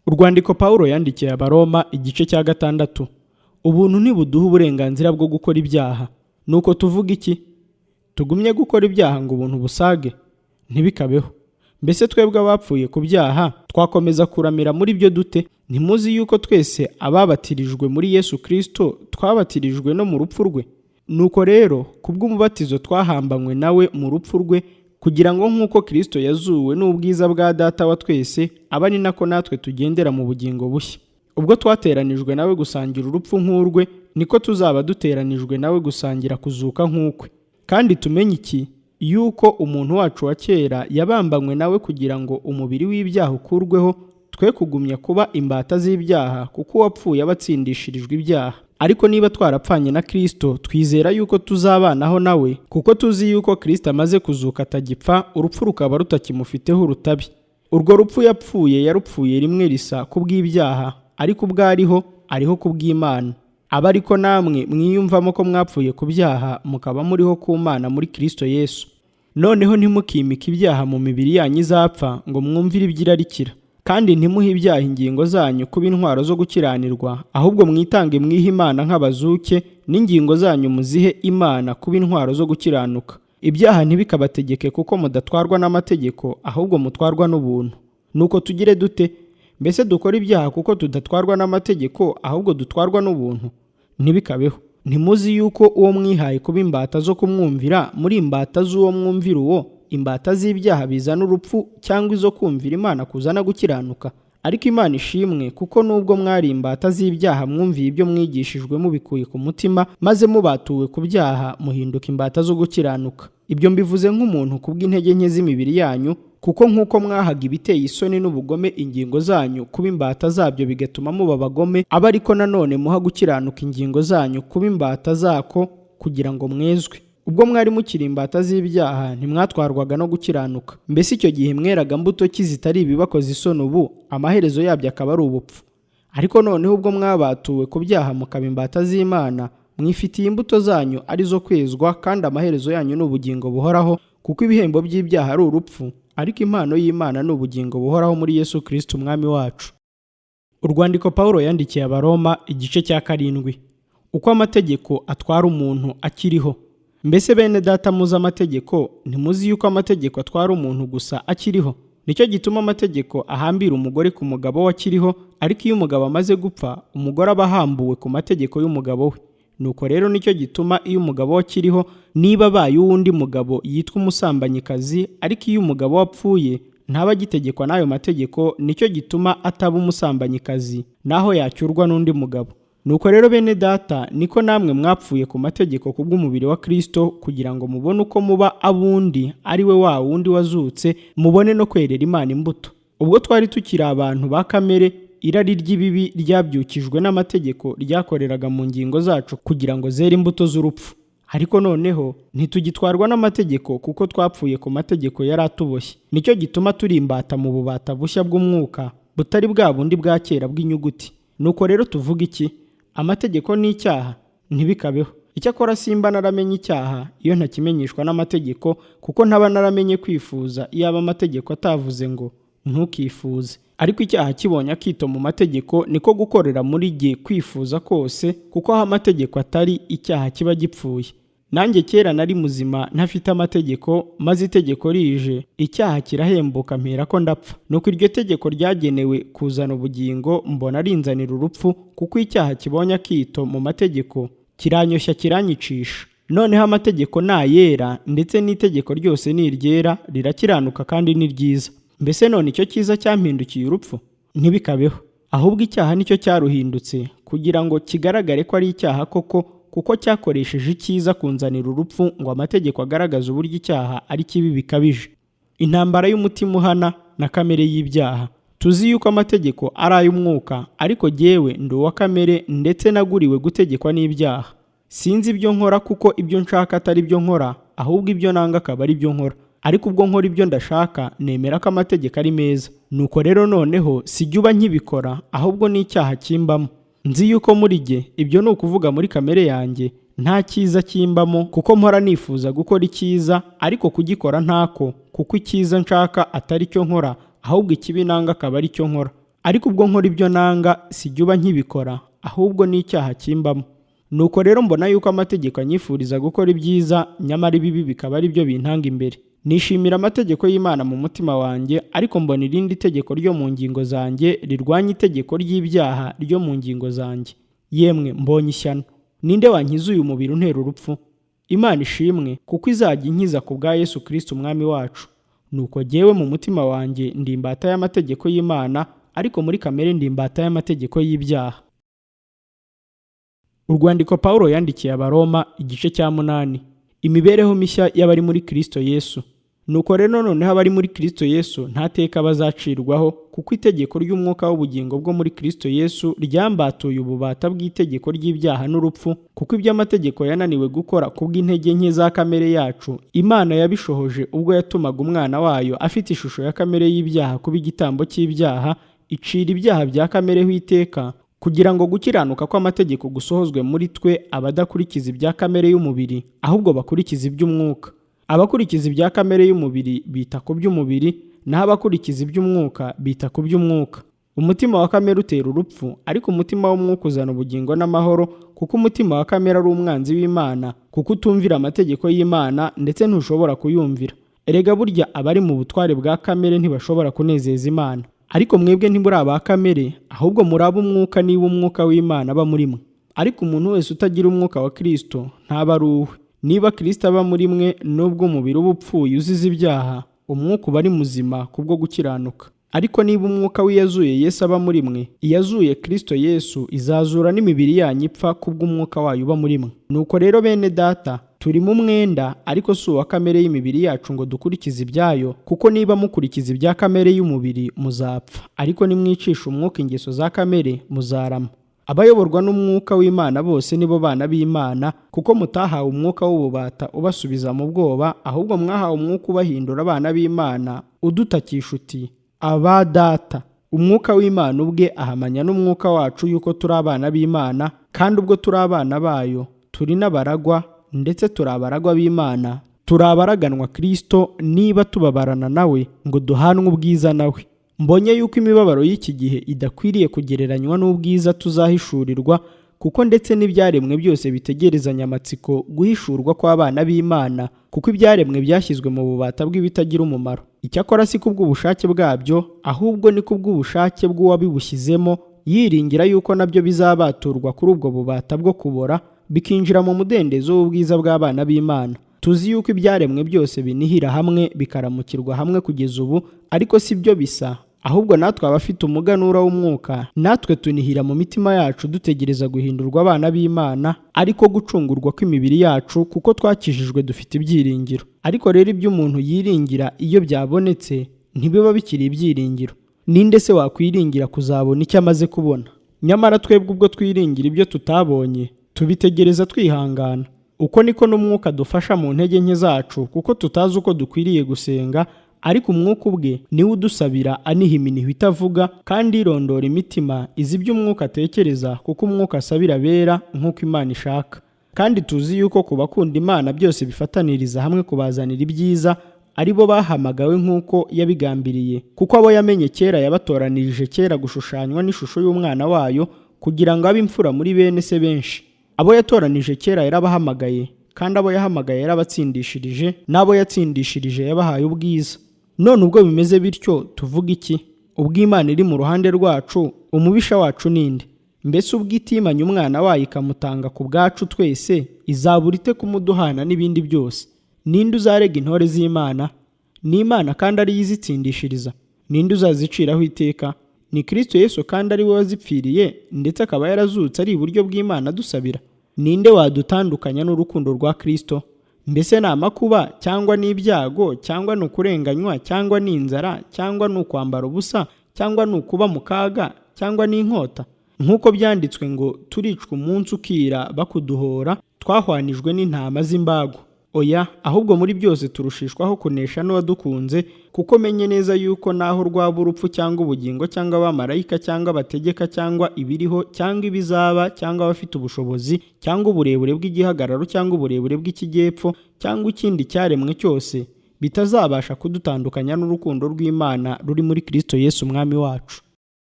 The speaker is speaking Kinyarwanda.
Urwandiko Pawulo yandikiye Abaroma, igice cya 6. Ubuntu ntibuduha uburenganzira bwo gukora ibyaha. Nuko tuvuga iki? Tugumye gukora ibyaha ngo ubuntu busage? Ntibikabeho. Mbese twebwe abapfuye ku byaha twakomeza kuramira muri byo dute? Ntimuzi yuko twese ababatirijwe muri Yesu Kristo twabatirijwe no mu rupfu rwe? Nuko rero kubw'umubatizo twahambanywe nawe mu rupfu rwe, kugira ngo nk'uko Kristo yazuwe n'ubwiza bwa Data wa twese, aba ni nako natwe tugendera mu bugingo bushya. Ubwo twateranijwe nawe gusangira urupfu nk'urwe, niko tuzaba duteranijwe nawe gusangira kuzuka nk'ukwe. Kandi tumenye iki, yuko umuntu wacu wa kera yabambanywe nawe kugira ngo umubiri w'ibyaha ukurweho, twe kugumya kuba imbata z'ibyaha, kuko uwapfuye aba atsindishirijwe ibyaha. Ariko niba twarapfanye na Kristo, twizera yuko tuzabanaho nawe, kuko tuzi yuko Kristo amaze kuzuka atagipfa, urupfu rukaba rutakimufiteho urutabi. Urwo rupfu yapfuye yarupfuye rimwe risa kubw'ibyaha, ariko ubwo ariho, ariho kubw'Imana. Aba ariko namwe mwiyumvamo ko mwapfuye ku byaha, mukaba muriho ku Mana muri Kristo Yesu. Noneho ntimukimike ibyaha mu mibiri yanyu izapfa, ngo mwumvire iby'irarikira. Kandi ntimuhe ibyaha ingingo zanyu kuba intwaro zo gukiranirwa, ahubwo mwitange mwihe Imana nk'abazuke, n'ingingo zanyu muzihe Imana kuba intwaro zo gukiranuka. Ibyaha ntibikabategeke kuko mudatwarwa n'amategeko, ahubwo mutwarwa n'ubuntu. Nuko tugire dute? Mbese dukora ibyaha kuko tudatwarwa n'amategeko, ahubwo dutwarwa n'ubuntu? Ntibikabeho. Ntimuzi yuko uwo mwihaye kuba imbata zo kumwumvira, muri imbata z'uwo mwumvira uwo, imbata z'ibyaha bizana urupfu, cyangwa izo kumvira Imana kuzana gukiranuka? Ariko Imana ishimwe, kuko nubwo mwari imbata z'ibyaha mwumviye ibyo mwigishijwe mubikuye ku mutima, maze mubatuwe ku byaha muhinduka imbata zo gukiranuka. Ibyo mbivuze nk'umuntu kubw'intege nke z'imibiri yanyu, kuko nk'uko mwahaga ibiteye isoni n'ubugome ingingo zanyu kuba imbata zabyo bigatuma muba abagome, aba ariko nanone muha gukiranuka ingingo zanyu kuba imbata zako kugira ngo mwezwe. Ubwo mwari mukiri imbata z'ibyaha ntimwatwarwaga no gukiranuka. Mbese icyo gihe mweraga mbuto ki zitari ibibakoza isoni ubu, amaherezo yabyo akaba ari ubupfu? Ariko noneho ubwo mwabatuwe ku byaha mukaba imbata z'Imana, mwifitiye imbuto zanyu arizo kwezwa, kandi amaherezo yanyu ni ubugingo buhoraho, kuko ibihembo by'ibyaha ari urupfu, ariko impano y'Imana ni ubugingo buhoraho muri Yesu Kristo Umwami wacu. Urwandiko Pawulo yandikiye Abaroma, igice cya 7. Uko amategeko atwara umuntu akiriho. Mbese bene data muzi amategeko, ntimuzi yuko amategeko atwara umuntu gusa akiriho? Nicyo gituma amategeko ahambira umugore ku mugabo we akiriho, ariko iyo umugabo amaze gupfa, umugore aba ahambuwe ku mategeko y'umugabo we. Nuko rero nicyo gituma iyo umugabo we akiriho, niba abaye uw'undi mugabo yitwa umusambanyikazi, ariko iyo umugabo we apfuye ntaba agitegekwa n'ayo mategeko, nicyo gituma ataba umusambanyikazi, naho yacyurwa n'undi mugabo. Nuko rero bene data, niko namwe mwapfuye ku mategeko kubw'umubiri wa Kristo, kugira ngo mubone uko muba abundi, ari we wa wundi wazutse, mubone no kwerera Imana imbuto. Ubwo twari tukiri abantu ba kamere, irari ry'ibibi ryabyukijwe n'amategeko ryakoreraga mu ngingo zacu kugira ngo zere imbuto z'urupfu. Ariko noneho ntitugitwarwa n'amategeko, kuko twapfuye ku mategeko yari atuboshye. Nicyo gituma turi imbata mu bubata bushya bw'umwuka, butari bwa bundi bwa kera bw'inyuguti. Nuko rero tuvuga iki? Amategeko ni icyaha? Ntibikabeho. Icyakora simba naramenye icyaha iyo ntakimenyeshwa n'amategeko, kuko ntaba naramenye kwifuza iyaba amategeko atavuze ngo ntukifuze. Ariko icyaha kibonye akito mu mategeko, niko gukorera muri jye kwifuza kose, kuko aho amategeko atari, icyaha kiba gipfuye. Nanjye kera nari muzima ntafite amategeko, maze itegeko rije, icyaha kirahembuka mpera ko ndapfa. Nuko iryo tegeko ryagenewe kuzana ubugingo, mbona rinzanira urupfu, kuko icyaha kibonye akito mu mategeko kiranyoshya kiranyicisha. Noneho amategeko ni ayera, ndetse n'itegeko ryose ni iryera, rirakiranuka kandi ni ryiza. Mbese none icyo cyiza cyampindukiye urupfu? Ntibikabeho. Ahubwo icyaha nicyo cyaruhindutse, kugira ngo kigaragare ko ari icyaha koko, kuko cyakoresheje icyiza kunzanira urupfu, ngo amategeko agaragaze uburyo icyaha ari kibi bikabije. Intambara y'umutima uhana na kamere y'ibyaha. Tuzi yuko amategeko ari ay'umwuka, ariko jyewe ndi uwa kamere, ndetse naguriwe gutegekwa n'ibyaha. Sinzi ibyo nkora, kuko ibyo nshaka atari byo nkora, ahubwo ibyo nanga akaba ari byo nkora. Ariko ubwo nkora ibyo ndashaka, nemera ko amategeko ari meza. Nuko rero noneho sijya uba nkibikora, ahubwo ni icyaha kimbamo. Nzi yuko muri jye, ibyo ni ukuvuga muri kamere yanjye, nta cyiza kimbamo, kuko mpora nifuza gukora icyiza, ariko kugikora ntako, kuko icyiza nshaka atari cyo nkora, ahubwo ikibi nanga akaba ari cyo nkora. Ariko ubwo nkora ibyo nanga, sijya uba nkibikora, ahubwo ni icyaha kimbamo. Nuko rero mbona yuko amategeko anyifuriza gukora ibyiza, nyamara ibibi bikaba ari byo bintanga imbere. Nishimira amategeko y'Imana mu mutima wanjye, ariko mbona irindi tegeko ryo mu ngingo zanjye rirwanya itegeko ry'ibyaha ryo mu ngingo zanjye. Yemwe mbonye ishyano! Ninde wankiza uyu mubiri untera urupfu? Imana ishimwe, kuko izajya inkiza ku bwa Yesu Kristo umwami wacu. Nuko jyewe mu mutima wanjye ndi imbata y'amategeko y'Imana, ariko muri kamere ndi imbata y'amategeko y'ibyaha. Urwandiko Pawulo yandikiye Abaroma igice cya 8. Imibereho mishya y'abari muri Kristo Yesu. Nuko rero noneho abari muri Kristo Yesu nta teka bazacirwaho, kuko itegeko ry'umwuka w'ubugingo bwo muri Kristo Yesu ryambatuye ububata bw'itegeko ry'ibyaha n'urupfu, kuko iby'amategeko yananiwe gukora kubw'intege nke za kamere yacu, Imana yabishohoje ubwo yatumaga umwana wayo afite ishusho ya kamere y'ibyaha kuba igitambo cy'ibyaha, icira ibyaha bya kamere ho iteka, kugira ngo gukiranuka kw'amategeko gusohozwe muri twe abadakurikiza ibya kamere y'umubiri, ahubwo bakurikiza iby'umwuka. Abakurikiza ibya kamere y'umubiri bita ku by'umubiri, naho abakurikiza iby'umwuka bita ku by'umwuka. Umutima wa kamere utera urupfu, ariko umutima w'umwuka uzana ubugingo n'amahoro, kuko umutima wa kamere ari umwanzi w'Imana, kuko utumvira amategeko y'Imana ndetse ntushobora kuyumvira. Erega burya abari mu butware bwa kamere ntibashobora kunezeza Imana. Ariko mwebwe ntimuri aba kamere, ahubwo muri ab'umwuka, niba umwuka w'Imana aba muri mwe. Ariko umuntu wese utagira umwuka wa Kristo ntaba ari uwe. Niba Kristo aba muri mwe, nubwo umubiri uba upfuye uzize ibyaha, umwuka uba ari muzima kubwo gukiranuka. Ariko niba umwuka w'iyazuye Yesu aba muri mwe, iyazuye Kristo Yesu izazura n'imibiri yanyu ipfa kubw'umwuka wayo uba muri mwe. Nuko rero bene data, turi mu mwenda, ariko si uwa kamere y'imibiri yacu ngo dukurikize ibyayo, kuko niba mukurikiza ibya kamere y'umubiri muzapfa, ariko nimwicisha umwuka ingeso za kamere muzarama. Abayoborwa n'umwuka w'Imana bose nibo bana b'Imana, kuko mutahawe umwuka w'ububata ubasubiza mu bwoba, ahubwo mwahawe umwuka ubahindura abana b'Imana, udutakisha uti aba data. Umwuka w'Imana ubwe ahamanya n'umwuka wacu yuko turi abana b'Imana, kandi ubwo turi abana bayo turi n'abaragwa, ndetse turi abaragwa b'Imana, turi abaraganwa Kristo, niba tubabarana nawe ngo duhanwe ubwiza nawe. Mbonye yuko imibabaro y'iki gihe idakwiriye kugereranywa n'ubwiza tuzahishurirwa, kuko ndetse n'ibyaremwe byose bitegerezanya amatsiko guhishurwa kw'abana b'Imana, kuko ibyaremwe byashyizwe mu bubata bw'ibitagira umumaro. Icyakora si kubw'ubushake bwabyo, ahubwo ni kubw'ubushake bw'uwabibushyizemo, yiringira yuko nabyo bizabaturwa kuri ubwo bubata bwo kubora, bikinjira mu mudendezo w'ubwiza bw'abana b'Imana. Tuzi yuko ibyaremwe byose binihira hamwe bikaramukirwa hamwe kugeza ubu, ariko si byo bisa, ahubwo natwe abafite umuganura w'umwuka, natwe tunihira mu mitima yacu dutegereza guhindurwa abana b'Imana, ariko gucungurwa kw'imibiri yacu, kuko twakijijwe dufite ibyiringiro. Ariko rero ibyo umuntu yiringira iyo byabonetse ntibiba bikiri ibyiringiro. Ninde se wakwiringira kuzabona icyo amaze kubona? Nyamara twebwe ubwo twiringira ibyo tutabonye, tubitegereza twihangana. Uko niko n'umwuka dufasha mu ntege nke zacu, kuko tutazi uko dukwiriye gusenga, ariko umwuka ubwe niwe udusabira aniha iminiho itavuga, kandi irondora imitima izi ibyo umwuka atekereza, kuko umwuka asabira abera nk'uko Imana ishaka. Kandi tuzi yuko ku bakunda Imana byose bifataniriza hamwe kubazanira ibyiza, ari bo bahamagawe nk'uko yabigambiriye, kuko abo yamenye kera yabatoranirije kera gushushanywa n'ishusho y'umwana wayo, kugira ngo abe imfura muri bene se benshi. Abo yatoranije kera yarabahamagaye, kandi abo yahamagaye yarabatsindishirije, n'abo yatsindishirije yabahaye ubwiza. None ubwo bimeze bityo tuvuga iki? Ubwo Imana iri mu ruhande rwacu, umubisha wacu ninde? Mbese ubwo itimanye umwana wayo ikamutanga ku bwacu twese, izabura ite kumuduhana n'ibindi byose? Ninde uzarega intore z'Imana? Ni Imana kandi ariyo izitsindishiriza. Ninde uzaziciraho iteka? Ni Kristo Yesu kandi ari we wazipfiriye, ndetse akaba yarazutse ari iburyo bw'Imana adusabira. Ninde wadutandukanya n'urukundo rwa Kristo? Mbese ni amakuba, cyangwa ni ibyago, cyangwa ni ukurenganywa, cyangwa ni inzara, cyangwa ni ukwambara ubusa, cyangwa ni ukuba mu kaga, cyangwa ni inkota? Nk'uko byanditswe ngo turicwa umunsi ukira bakuduhora, twahwanijwe n'intama z'imbago. Oya, ahubwo muri byose turushishwaho kunesha n'uwadukunze, kuko menye neza yuko naho rwaba urupfu cyangwa ubugingo cyangwa abamarayika cyangwa abategeka cyangwa ibiriho cyangwa ibizaba cyangwa abafite ubushobozi cyangwa uburebure bw'igihagararo cyangwa uburebure bw'ikijyepfo cyangwa ikindi cyaremwe cyose bitazabasha kudutandukanya n'urukundo rw'Imana ruri muri Kristo Yesu Umwami wacu.